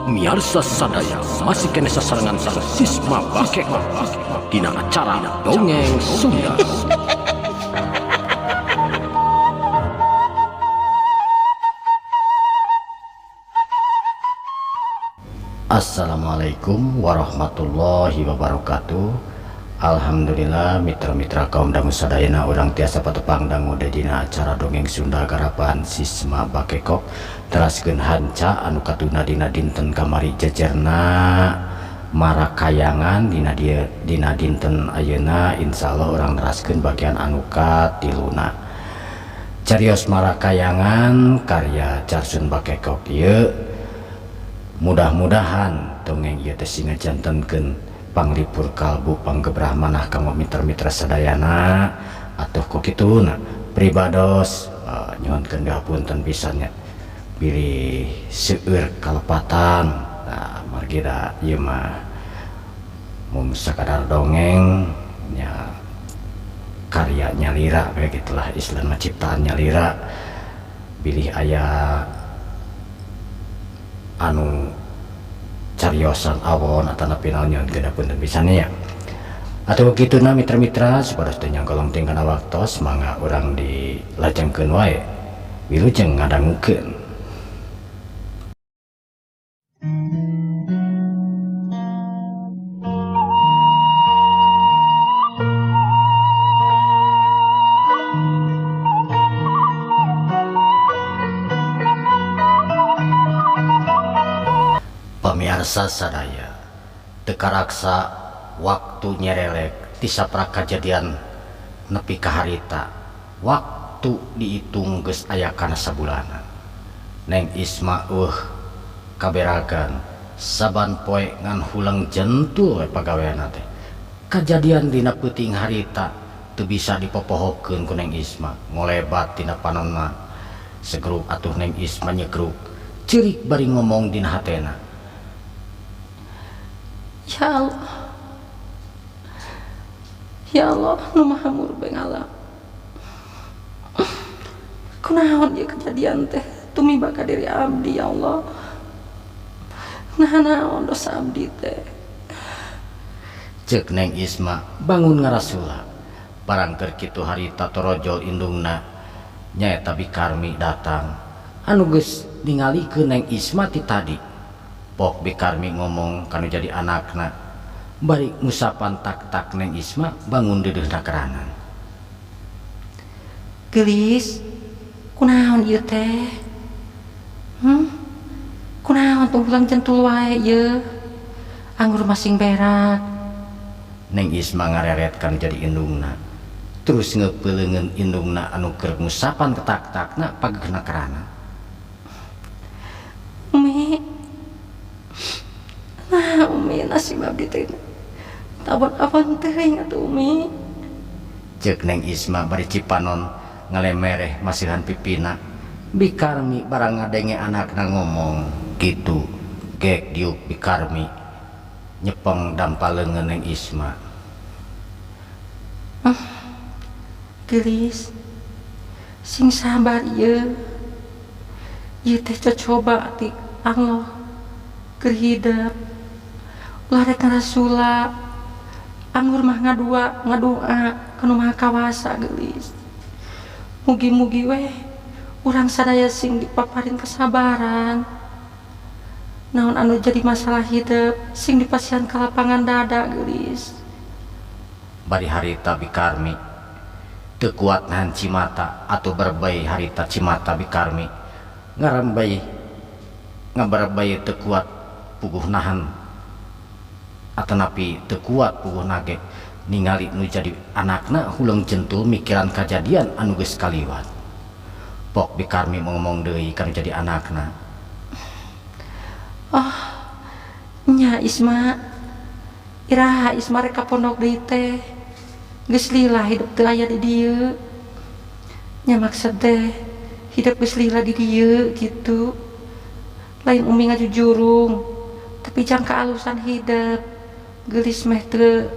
Miarsa sadaya masih keneh sasarengan sareng Sisma Bakekok dina acara Dongeng Sunda. Assalamualaikum warahmatullahi wabarakatuh. Alhamdulillah mitra-mitra kaum dangu sadayana urang tiasa patepang dangu dina acara Dongeng Sunda garapan Sisma Bakekok teraskeun hanca anu katuna dina dinten kamari jejerna Marakayangan dina dieu dina dinten ayeuna insyaallah urang neraskeun bagian anu katiluna. Carios Marakayangan karya Carsun Bakekok ieu mudah-mudahan dongeng ieu teh sing ngajantenkeun panglipur kalbu panggebrah manah kanggo mitra-mitra sadayana atuh ku kituna pribados nyuhunkeun dihapunten pisan nya bilih seueur kalepatan nah margi da ieu mah mung sakadar dongeng nya karya nyalira we gitulah istilahna ciptaan nyalira bilih aya anu cariosan awon atanapi naon nyuhunkeun hapunten pisan nya. Atuh kituna mitra-mitra supados teu nyanggolong teuing kana waktos mangga urang dilajengkeun wae wilujeng ngadangukeun. Pamiarsa sadaya teu karaksa waktu nyerelek ti saprak kajadian nepi ka harita waktu diitung geus aya kana sabulanan. Neng Isma eueuh kaberagan saban poe ngan huleng jentul we pagaweanna teh. Kajadian dina peuting harita teu bisa dipopohokeun ku Neng Isma ngolebat tina panonna. Segruk atuh Neng Isma nyegruk ceurik bari ngomong dina hatena. Ya Allah, ya Allah nu maha murbeng alam. Kunaon ieu kejadian teh tumiba ka diri abdi ya Allah. Nah naon dosa abdi teh. Ceuk Neng Isma bangun ngarasula. Barang keur kitu harita torojol indungna nyaeta Bi Karmi datang anu geus ningalikeun Neng Isma ti tadi. Pok Bi Karmi ngomong kanu jadi anakna bari ngusapan tak-tak Neng Isma bangun deudeuhna keranan. Geulis, kunaon ieu teh? Kunaon tong hulang jentul wae ieu? Anggur masing berak. Neng Isma ngareret kanu jadi indungna. Terus ngeupeuleuneun indungna anu keur ngusapan ketak-takna pageuhna kerana. Umi. Nah, Umi nasib abdi teh. Abon-abon teuing atuh Umi. Ceuk Neng Isma bari cipanon ngalemereh masihan pipina. Bi Karmi barang ngadenge anakna ngomong kitu gek diuk Bi Karmi nyepeng dampal leungeun Neng Isma. Geulis, sing sabar ieu. Ieu teh cocoba ti Allah keur hidep. Ulah rek ngarasula. Anggur mah ngadua ngadoa ka Nu Maha Kawasa geulis. Mugi-mugi weh urang sadaya sing dipaparin kesabaran. Naon anu jadi masalah hidep sing dipasihan ka lapangan dada geulis. Bari harita Bi Karmi teu kuat nahan cimata atuh berebay harita cimata Bi Karmi ngarembay ngabarebay teu kuat puguh nahan atanapi teu kuat puguh nage ningali nu jadi anakna huleng jentul mikiran kajadian anu geus kaliwat. Pok Bi Karmi ngomong deui kanu jadi anakna. Oh, nya Isma. Iraha Isma rek ka pondok deui teh. Geus lila hidup teu aya di dieu. Nya maksud teh hidup geus lila di dieu kitu. Lain Umi ngajujurung, tapi jangka alusan hidup geulis meh teu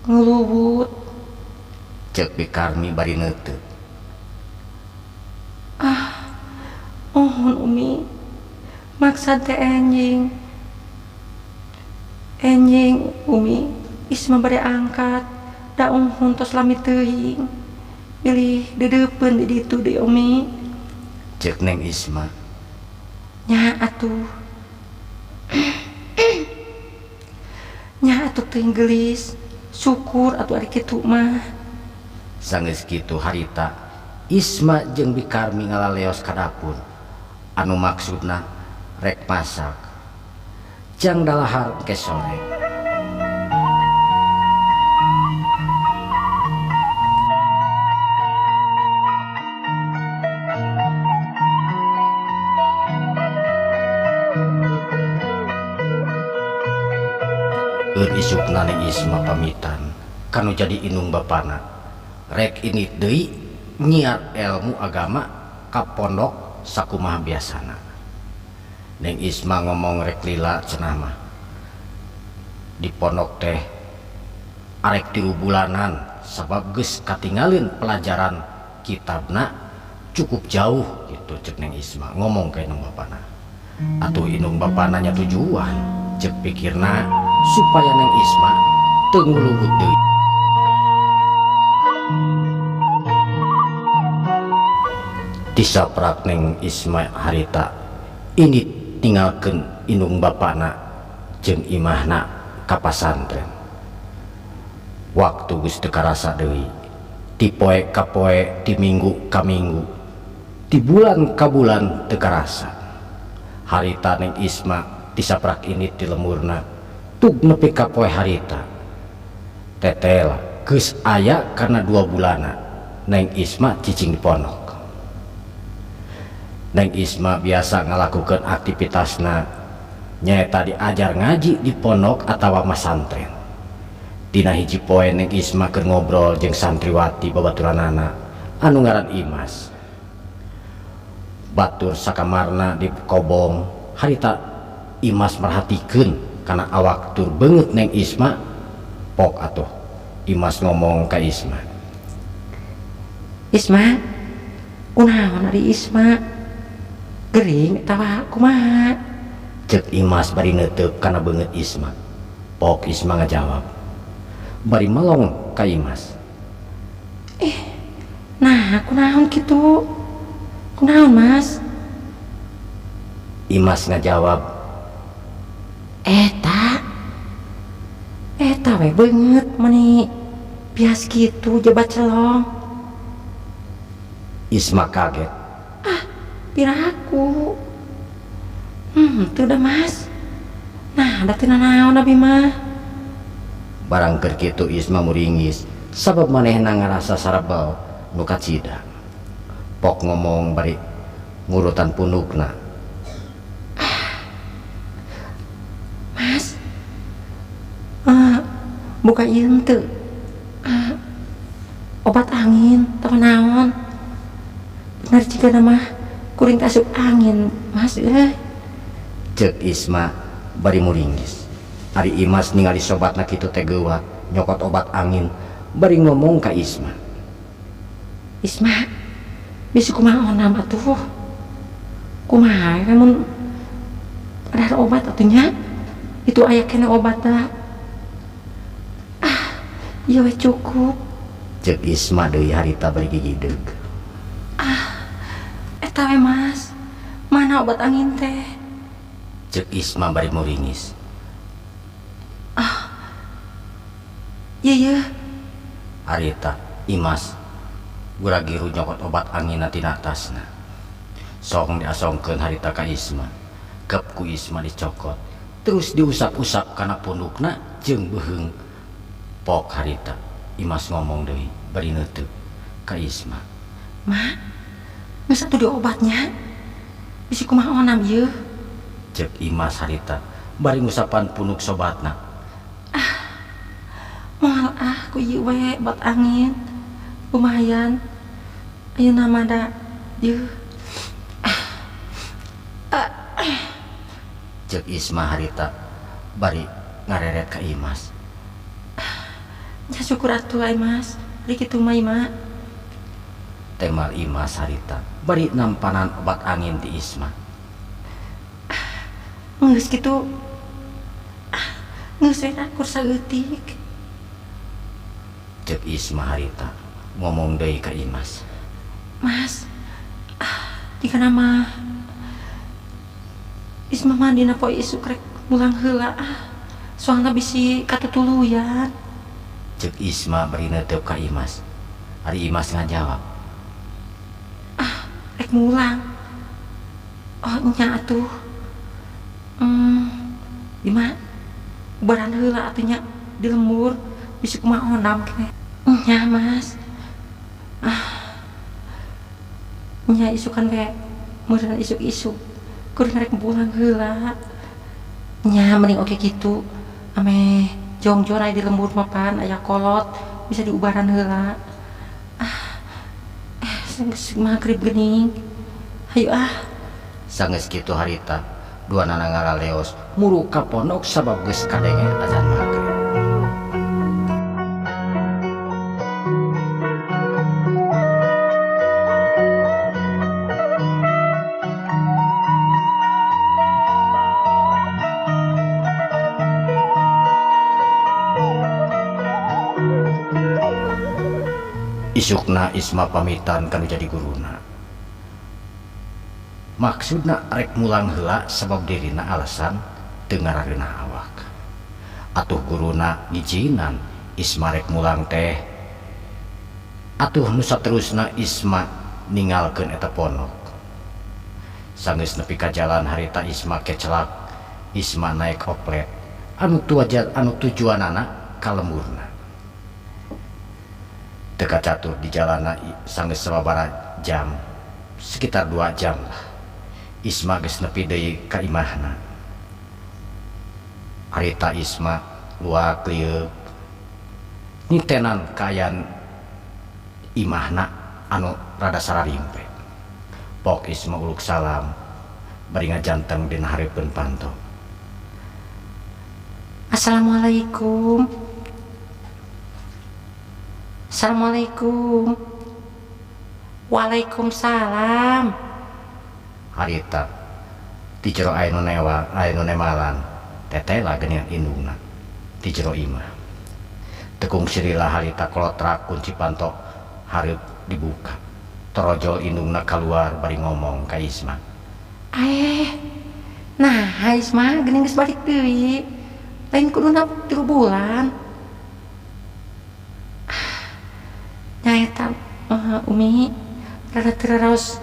nguluwut. Ceuk Bi Karmi bari neuteup. Ah, mohon Umi. Maksad teh enjing. Enjing Umi Isma bade angkat da unghun tos lami teuing. Bilih deudeupeun di ditu deui Umi. Ceuk Neng Isma. Nya atuh. Nya atuh teuing geulis. Syukur atuh ari kitu mah. Sanggeus kitu harita Isma jeung Bi Karmi ngalaleos ka dapur anu maksudna rek masak jang dalahar ke sore. Keur isukna Neng Isma pamitan kanu jadi indung bapana rek ini deui nyiar ilmu agama ka pondok sakumaha biasana. Neng Isma ngomong rek lila cenah mah di pondok teh arek 3 bulanan sabab geus katingalin pelajaran kitabna cukup jauh gitu cek Neng Isma ngomong ka indung bapana. Atuh indung bapana nya tujuan cek pikirna supaya Neng Isma teu ngulubut deui. Tisaprak Neng Isma harita ini tinggalkeun indung bapana jeung imahna ka pasantren. Waktu geus teu karasa deui, ti poe ka poe, ti minggu ka minggu, ti bulan ka bulan teu karasa. Harita Neng Isma tisaprak ini ti lemurna tug nepi ka poe harita. Tetela geus aya kana 2 bulana Neng Isma cicing di pondok. Neng Isma biasa ngalakukeun aktivitasna nyaeta diajar ngaji di pondok atawa masantren. Dina hiji poe Neng Isma keur ngobrol jeung santriwati babaturanana anu ngaran Imas. Batur sakamarna di kobong harita Imas merhatikeun kana awak tur beungeut Neng Isma pok atuh. Imas ngomong ka Isma. Isma, kunaon ari Isma? Gering atawa kumaha? Ceuk Imas bari neuteuk kana beungeut Isma. Pok Isma ngajawab. Bari melong ka Imas. Nah, kunaon kitu? Kunaon, Mas? Imas ngajawab. Eta. Eta we beungeut meuni bias kitu jebat celong. Isma kaget. Ah, piraku. Teu da Mas. Nah, da teu nanaon abi mah. Barang keur kitu Isma muringis sabab manehna ngarasa sarabel nu kacida. Pok ngomong bari ngurutan pundukna. Mas. Buka ieu teu. Obat angin teu naon. Bener jigana mah kuring asup angin, Mas euy. Ceuk Isma bari muringgis. Ari Imas ningali sobatna kitu teh geuwat nyokot obat angin bari ngomong ka Isma. Isma, bisi kumaha onam atuh? Kumaha mun ada obat atuh nya? Itu aya keneh obatna. Ah, ieu we cukup. Ceuk Isma deui harita bari gigideug. Ah, eta we Mas. Mana obat angin teh? Ceuk Isma bari muringis. Ah, ieu ye. Harita Imas guragiru nyokot obat angin tina tasna. Song diasongkeun harita ka Isma. Gep ku Isma dicokot. Terus diusap-usap kana pundukna jeung beuheung. Pok harita Imas ngomong deui bari neuteuk ka Isma. Ma, geus atuh diobatnya. Bisi kumaha onam ieu? Ceuk Imas harita bari ngusapan punduk sobatna. Ah, moal ah ku ieu we obat angin. Lumayan. Ayeuna mah da ieu. Ceuk Isma harita bari ngareret ka Imas. Nya syukur atuh ai Mas, ari kitu mah Ima. Temal Imas harita bari nampanan obat angin ti Isma. Geus kitu. Ah, geus we akur saeutik. Cek Isma harita ngomong deui ka Imas. Mas, ah, jika nama Isma mah dina poe isuk rek mulang heula ah. Soalna bisi katutuluyan. Cek Isma bari neuteup ka Imas. Ari Imas ngajawab. Ah, rek mulang. Oh nya atuh. Gimana? Ubaran heula atuh nya di lembur bisi kumaha onam keneh. Nya Mas. Ah. Nya isukan we meureun isuk-isuk kudu rek pulang heula. Nya mending oke kitu. Ameh jongjon aya di lembur mah pan aya kolot bisa diubaran heula. Ah. Geus magrib geuning. Hayu ah. Sanggeus kitu harita duanana ngaraleos muru ka pondok sabab geus kadenge azan magrib. Isukna Isma pamitan kanu jadi guruna. Maksudna rek mulang heula sabab dirina alasan teu ngarareunah awak. Atuh guruna ngijinan Isma rek mulang teh. Atuh nu saterusna Isma ninggalkeun eta pondok. Sanggeus nepi ka jalan harita Isma kecelak, Isma naek oplet anu anu tujuanana ka lemburna. Teu kacatur di jalana sanggeus sababaraha jam, sekitar 2 jam lah. Isma geus nepi deui ka imahna. Harita Isma luak lieuk nitenan kaayaan imahna anu rada sararimpe. Pok Isma uluk salam bari ngajanteng dina hareupeun panto. Assalamualaikum. Assalamualaikum. Waalaikumsalam. Harita ti jero aya nu newa, aya nu nemalan. Tetela geuningan indungna ti jero imah. Tekung sirila harita kolotrak kunci panto hareup dibuka. Torojol indungna kaluar bari ngomong ka Isma. Nah Isma geuning geus balik deui. Lain kuduna 3 bulan. Nyaeta Umi rada teu raraos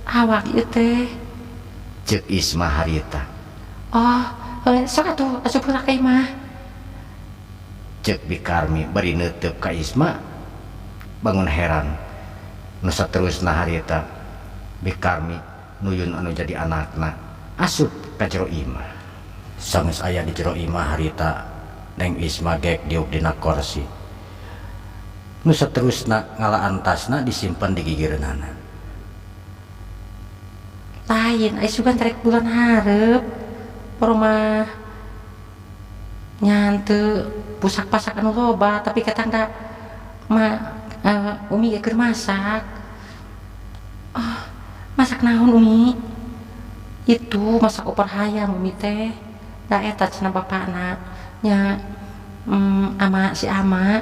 awak ieu teh. Ceuk Isma harita. Oh, sok atuh asup heula ka imah. Ceuk Bi Karmi bari neuteub ka Isma bangun heran. Nu saterusna harita Bi Karmi nuyun anu jadi anakna asup ka jero imah. Sanggeus aya di jero imah harita Neng Isma gek diuk dina korsi. Nu saterusna ngalaan tasna disimpen di gigireunana. Lain aya sugan rek bulan hareup poromah nya teu pusak-pasak anu loba tapi katangga ma Umi ge keur masak. Oh, masak naon Umi? Itu masak opor hayam Umi teh. Da eta cenah bapakna nya ama si ama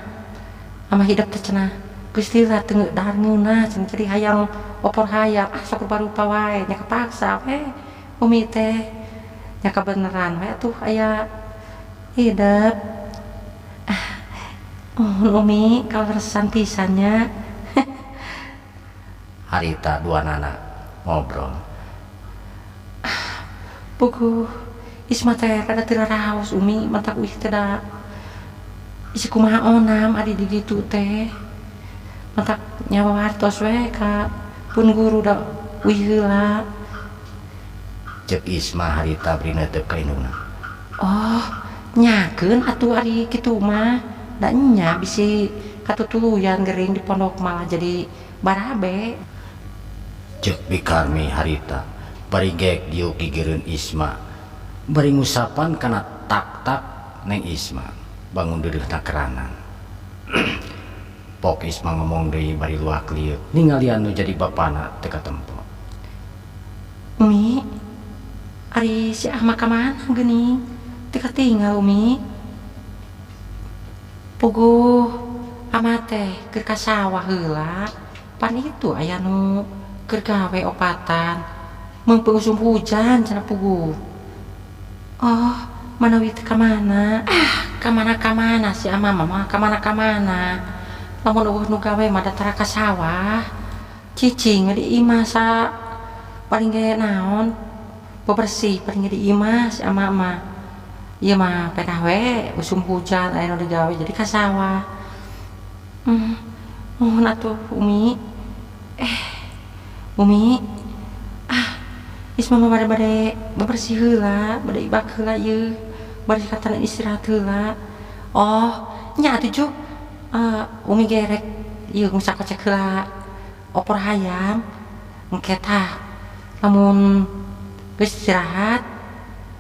ama hidep teh cenah geus lila teu dahar ngeunah cenah jadi hayang opor hayam. Ah sok rupa-rupa wae nya kepaksa we Umi teh nya kabeneran we atuh aya hidep. Ah, Umi kaleresan pisan nya. Harita duanana ngobrol. Ah, puguh Isma teh rada teu raraos Umi matak uih teh da isi kumaha onam ari di ditu teh. Matak nyawa wartos we ka pun guru da uih heula. Ceuk Isma harita bari neuteub ka indungna. Oh, nyakeun atuh ari kitu mah. Da nya bisi katutuluyan gering di pondok malah jadi barabe. Ceuk Bi Karmi harita bari gek diuk gigireun Isma bari ngusapan kana tak-tak Neng Isma bangun deudeuhna keranan. Pok Isma ngomong deui bari luak lieuk ningalian nu jadi bapana teu katempo. Umi, Ari si Ahmad ka mana geuning? Teu katinggal Umi. Puguh ama teh keur ka sawah heula. Pan itu aya nu keur gawe opatan. Meungpeung usum hujan cenah puguh. Oh, manawi teh ka mana? Ah, ka mana-ka mana si Ama mah ka mana-ka mana. Lamun eueuh nu gawe mah da tara ka sawah. Cicing di imah sa paling ge naon? Bebersih paling ge di imah si Ama mah. Ieu mah pedah we usum hujan aya nu digawe jadi ka sawah. Nuhun atuh Umi. Umi. Ah, Isma mah bade-bade bebersih heula, bade ibak heula ieu. Bade katana istirahat heula. Oh, nya atuh Ju. Umi ge rek ieu ngusakocek heula opor hayam. Engke tah lamun geus istirahat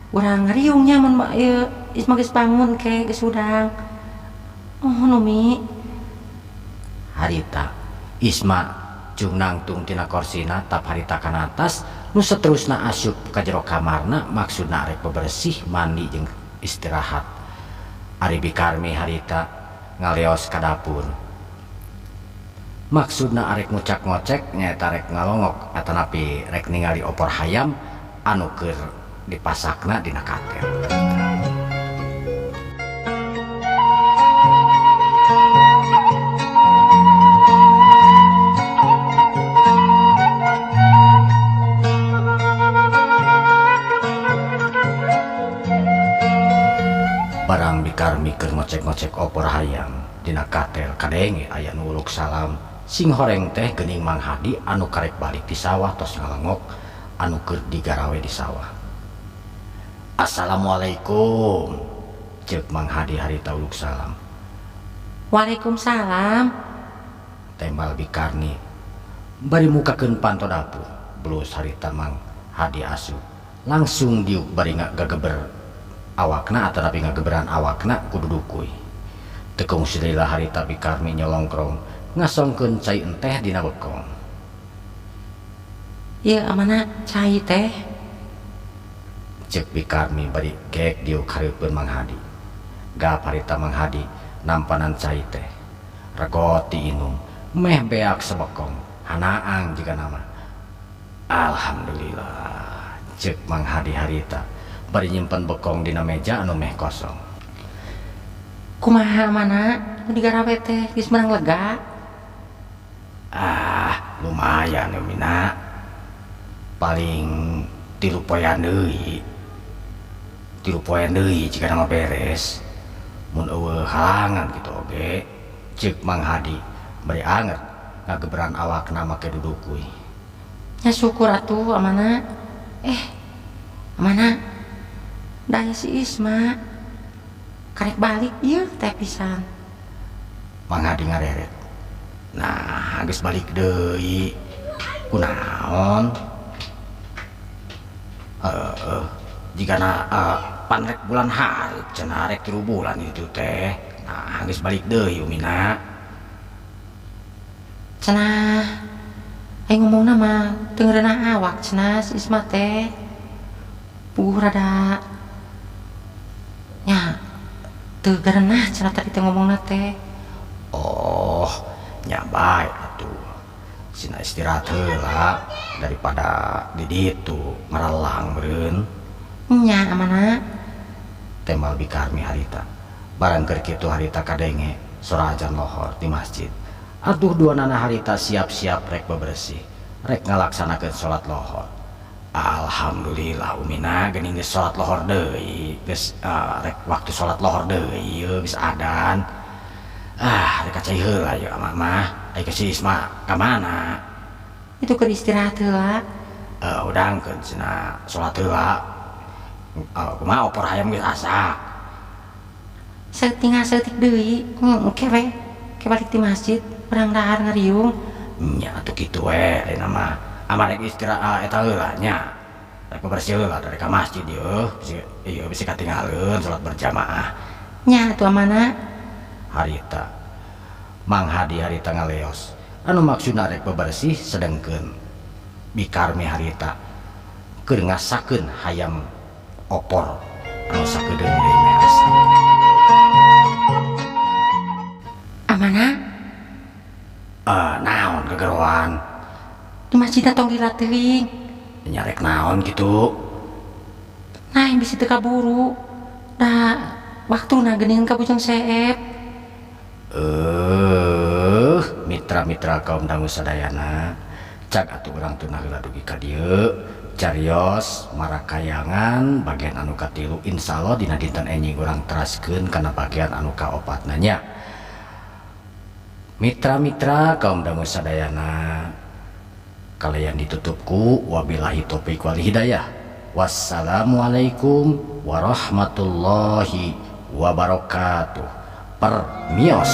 urang ngariung nya mun ieu Isma geus bangun ke geus hudang. Nuhun Umi. Harita Isma cung nangtung tina korsina tap harita kana atas nu saterusna asup ka jero kamarna maksudna rek bebersih mandi jeung istirahat. Ari Bikarmi harita ngaleos ka dapur. Maksudna arek ngucak-ngocek nyaeta rek ngalongok atanapi rek ningali opor hayam anu keur dipasakna dina katel. Barang Bikarmi keur ngocek-ngocek opor hayam dina katel kadenge aya nu uluk salam. Sing horeng teh geuning Mang Hadi anu karek balik di sawah tos ngalengok anu keur digarawe di sawah. Assalamualaikum, ceuk Mang Hadi harita uluk salam. Waalaikumsalam, tembal Bikarni bari mukakeun panto dapur. Belus harita Mang Hadi asup langsung diuk bari ngageber awakna atanapi ngageberan awakna kudu dukuy. Teu kungsi lila harita Bikarmi nyolongkrong ngasongkeun cai enteh dina bekong. Ieu amana cai teh? Ceuk Bikarmi bari gek diuk hareupeun Mang Hadi. Gap harita Mang Hadi nampanan cai teh. Regot diinum meh beak sebekong hanaang jiga nama. Alhamdulillah, ceuk Mang Hadi harita bari nyimpen bekong dina meja anu meh kosong. Kumaha amana nu digarawe teh geus meunang lega? Ah, lumayan Mina. Paling 3 poean deui. 3 poean deui jika nama beres. Mun eueuh halangan kitu oge, ceuk Mang Hadi bari anger ngageberan awakna make dudukuy. Nya syukur atuh amana. Amana da si Isma karek balik ieu teh pisan. Mang Hadi ngareret. Nah, geus balik deui. Kunaon? Jigana pan rek bulan hareup cenah rek 3 bulan itu teh. Nah, geus balik deui Umina. Cenah aing ngomongna mah teu ngeureunah awak cenah si Isma teh. Puguh rada nya teu garenah cenah tadi teh ngomongna teh. Oh, nya bae atuh. Sina istirahat heula daripada di ditu ngarelang meureun. Nya amana? Tembal Bikarmi harita. Barang keur kitu harita kadenge sora ajan lohor di masjid. Atuh duanana harita siap-siap rek bebersih, rek ngalaksanakeun salat lohor. Alhamdulillah Umina geuning geus salat lohor deui, geus rek waktu salat lohor deui ieu geus adan. Ah, rek kacai heula ieu ama mah. Ai ka si Isma ka mana? Itu keur istirahat heula. Udangkeun cenah salat heula. Kumaha opor hayam geus asak. Saeutik saeutik deui, engke we. Ke balik ti masjid, urang dahar ngariung. Nya atuh kitu we ayeuna mah. Ama rek istirahat eta heula nya. Rek bebersih heula dari ka masjid ieu, bisi ieu bisi katinggaleun salat berjamaah. Nya atuh amana? Harita Mang Hadi harita ngaleos anu maksudna rek bebersih sedengkeun Bikarmi harita keur ngasakeun hayam Opor anu sakedeung deui meh asap. Amana? Eh, naon gegeroan? Di masjid tong lila teuing. Nyarek naon gitu? Nah, bisi teu kaburu. Da waktuna geuningan ka Bujang Seep. Eh, mitra-mitra kaum dangu sadayana, cag atuh urang teu heula dugi ka dieu. Carios Marakayangan bagian anu katilu, insyaallah dina dinten enjing urang teraskeun kana bagian anu kaopatna nya. Mitra-mitra kaum dangu sadayana, kalian ditutup ku wabillahi taufik wal hidayah. Wassalamualaikum warahmatullahi wabarakatuh. Permios.